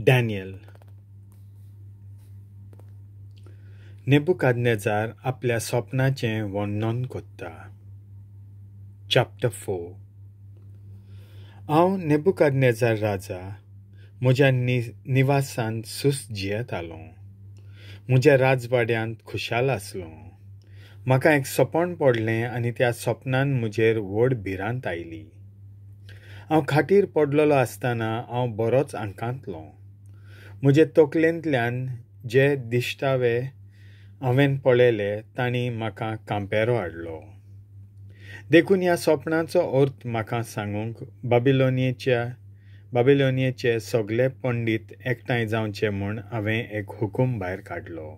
Daniel. नेबुकादनेजार आपल्या स्वप्नाचें वर्णन करता. चॅप्टर 4. हांव नेबुकादनेजार राजा म्हज्या निवासांत सुस्त जियेतालो. म्हज्या राजवाड्यांत खुशाल आसलो. म्हाका एक सपन पडलें आनी त्या सपनान म्हजेर व्हड भिरांत आयली. हांव खाटीर पडलेलो आसतना हांव बरोच आंकांतलो. म्हजे तकलेंतल्यान जे दिश्टावे हांवें पळयले तांणी म्हाका कांपेरो हाडलो. देखून ह्या सपनाचो अर्थ म्हाका सांगूंक बाबिलोनियेचे सगळे पंडीत एकठांय जावचे म्हूण हांवें एक हुकूम भायर काडलो.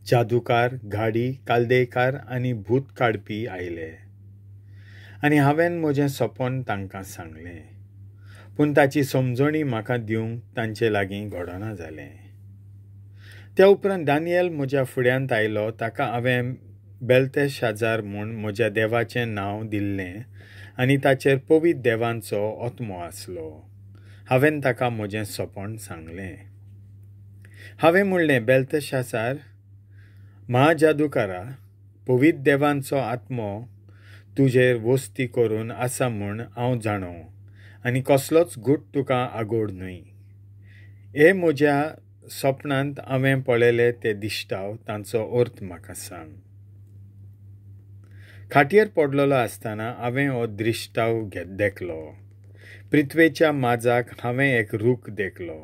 जादूकार, घाडी, कालदेकार आनी भूत काडपी आयले आनी हांवें म्हजें सपन तांकां सांगलें, पूण ताची समजणी म्हाका दिवंक तांचे लागीं घडना जालें. त्या उपरांत दानियल म्हज्या फुड्यांत आयलो. ताका हांवें बेल्तेशाजार म्हूण म्हज्या देवाचें नांव दिल्लें आनी ताचेर पवित्र देवांचो आत्मो आसलो. हांवें ताका म्हजें सपन सांगलें. हांवें म्हणलें, बेल्तेशाजार महाजादूकारा, पवित्र देवांचो आत्मो तुजेर वस्ती करून आसा म्हूण हांव जाणो आनी कसलोच गूट तुका आगोड न्हय. हे म्हज्या सपनांत हांवें पळयले ते दिश्टाव तांचो अर्थ म्हाका सांग. खाटयेर पडलेलो आसतना हांवें हो द्रिश्टाव देखलो. पृथ्वेच्या माजाक हांवें एक रूख देखलो.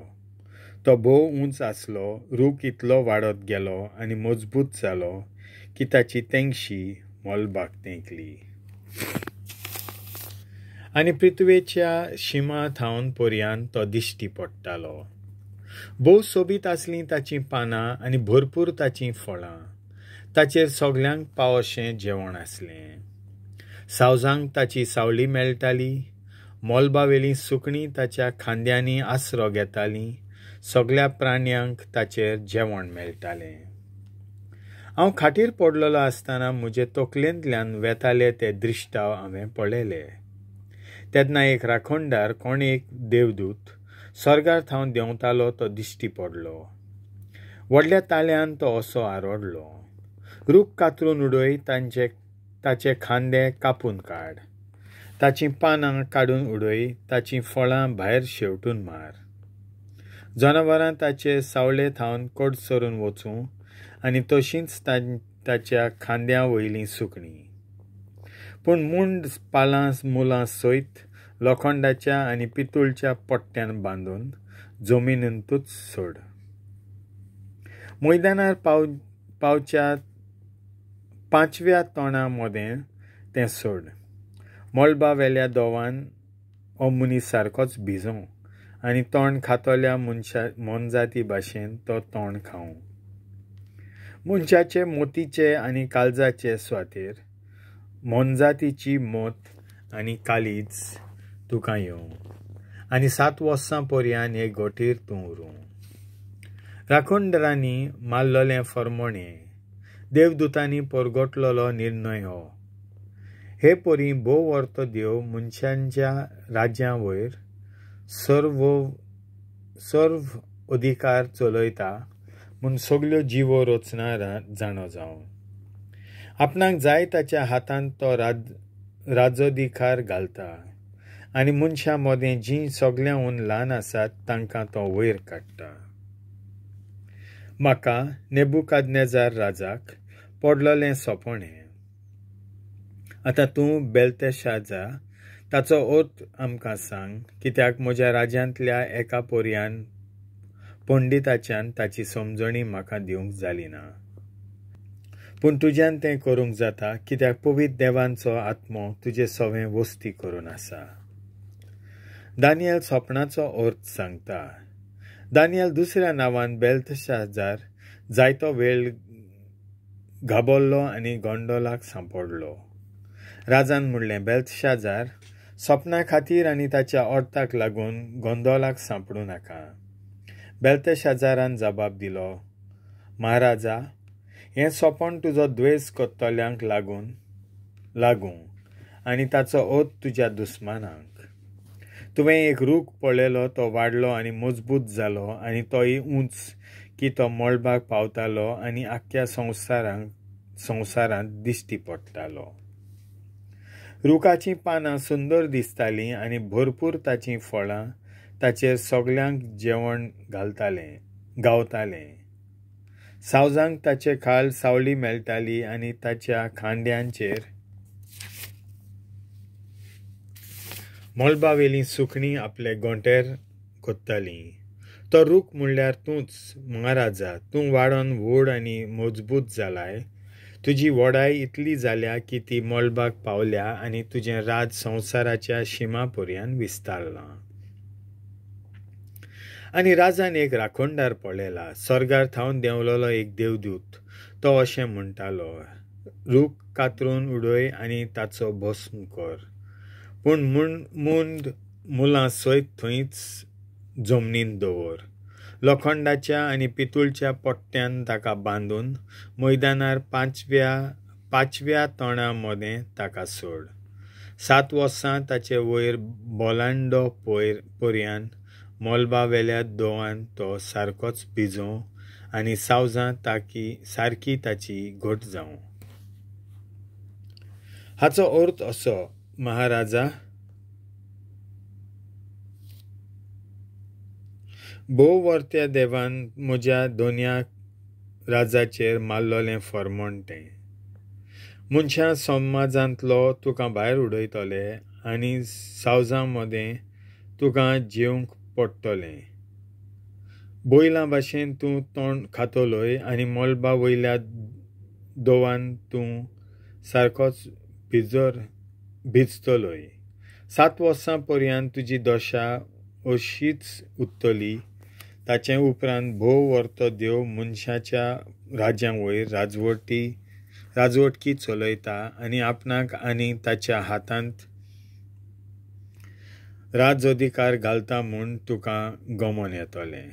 तो भोव उंच आसलो. रूख इतलो वाडत गेलो आनी मजबूत जालो की ताची तेंगशी मळबाक तेंकली आनी पृथ्वेच्या शिमा थावन पर्यान तो दिश्टी पडटालो. भोव सोबीत आसलीं ताचीं पानां आनी भरपूर ताचीं फळां. ताचेर सगल्यांक पावशें जेवण आसलें. सावजांक ताची सावळी मेळटाली. मळबावेलीं सुकणीं ताच्या खांद्यांनी आसरो घेतालीं. सगल्या प्राण्यांक ताचेर जेवण मेळटालें. हांव खाटीर पडलेलो आसतना म्हजे तकलेंतल्यान वेताले ते दृश्टाव हांवें पळयले. तेन्ना एक राखणदार कोण एक देवदूत स्वर्गार थावन देंवतालो तो दिश्टी पडलो. व्हडल्या ताळ्यान तो असो आरडलो, रूख कातरून उडय, ताचे खांदे कापून काड, ताचीं पानां काडून उडय, ताचीं फळां भायर शेवटून मार. जनावरां ताचे सावळे थावन कडसरून वचूं आनी तशींच ताच्या खांद्या वयलीं सुकणीं. पूण मुंड पालां मुलां सयत लोखंडाच्या आनी पितूळच्या पट्ट्यान बांदून जमिनींतूच सोड. मैदानार पावच्या पांचव्या तोंडा मदें तें सोड. मळबा वेल्या दोवान हो मनीस सारकोच भिजों आनी तोंड खातल्या मोनजाती भाशेन तो तोंड खावं. मनशाचे मोतीचे आनी काळजाचे सुवातेर मोनजातीची मोत आनी कालीज तुका येवं आनी 7 वर्सां पर्यान हे गोटीर तूं उरूं. राखणदारांनी मारलेलें फर्मोणें, देवदूतांनी परगटलेलो निर्णय हो. हे परी भोव अर्थ देव मनशांच्या राज्यां वयर सर्व अधिकार चलयता म्हूण सगल्यो जिवो रचना जाणो जावं. आपणाक जाय ताच्या हातांत तो राजोधिकार घालता आनी मनशां मदें जीं सगल्यांहून ल्हान आसात तांकां तो वयर काडटा. म्हाका नेबुकादनेजार राजाक पडलेलें सपन हें. आतां तूं बेल्तेशाजा ताचो अर्थ आमकां सांग, कित्याक म्हज्या राज्यांतल्या एका पर्यान पंडिताच्यान ताची समजणी म्हाका दिवंक जाली ना. पूण तुज्यान तें करूंक जाता, कित्याक पवित्र देवांचो आत्मो तुजे सवें वस्ती करून आसा. दानियल सपनाचो अर्थ सांगता. दानियल दुसऱ्या नांवान बेल्तेशाजार जायतो वेळ घाबरलो आनी गोंडोलाक सांपडलो. राजान म्हणलें, बेल्तेशाजार, सपना खातीर आनी ताच्या अर्थाक लागून गोंदोलाक सांपडूं नाका. बेल्तेशाजारान जबाब दिलो, महाराजा, हें सपन तुजो द्वेस करतल्यांक लागूं आनी ताचो अर्थ तुज्या दुस्मानांक. तुवें एक रूख पळयलो, तो वाडलो आनी मजबूत जालो आनी तोय उंच की तो मळबाक पावतालो आनी आख्ख्या संवसारांत दिश्टी पडटालो. रुखाचीं पानां सुंदर दिसतालीं आनी भरपूर ताचीं फळां ताचेर सगल्यांक जेवण गावतालें. सावजांक ताचे खाल सावली मेळटाली आनी ताच्या खांद्यांचेर मळबावेलीं सुकणीं आपले गोंटेर कोत्तालीं. तो रूख म्हणल्यार तूंच महाराजा. तूं वाडोन व्हड आनी मजबूत जालाय. तुजी व्हडाय इतली जाल्या की ती मळबाक पावल्या आनी तुजें राज संवसाराच्या शिमा पर्यंत विस्तारलां. आनी राजान एक राखणदार पळयला, स्वर्गार थावन देंवलेलो एक देवदूत. तो अशें म्हणटालो, रूख कातरून उडय आनी ताचो भस्म कर, पूण मुंड मुलां सयत थंयच जमनींत दवर. लोखंडाच्या आनी पितूळच्या पट्ट्यान ताका बांदून मैदानार पांचव्या तणा मदें ताका सोड. 7 वर्सां ताचे वयर बोलांडो पर्यान मळबावेल्या दोवान तो सारकोच भिजोवं आनी सावजां सारकी ताची घट जावं. हाचो अर्थ असो, महाराजा, भोव वर्त्या देवान म्हज्या दोनया राजाचेर मारलेलें फर्मण तें. मनशां समाजांतलो तुका भायर उडयतले आनी सावजां मदें तुका जेवंक पडटलें. बैलां भाशेन तूं तोंड खातलोय आनी मळबा वयल्या दोवान तूं सारकोच भिजतलोय. 7 वर्सां पर्यंत तुजी दशा अशीच उरतली. ताचे उपरांत भोव वर्तो देव मनशाच्या राज्यां वयर राजवटकी चलयता आनी आपणाक आनी ताच्या हातांत राज अधिकार घालता म्हूण तुका गमन येतलें.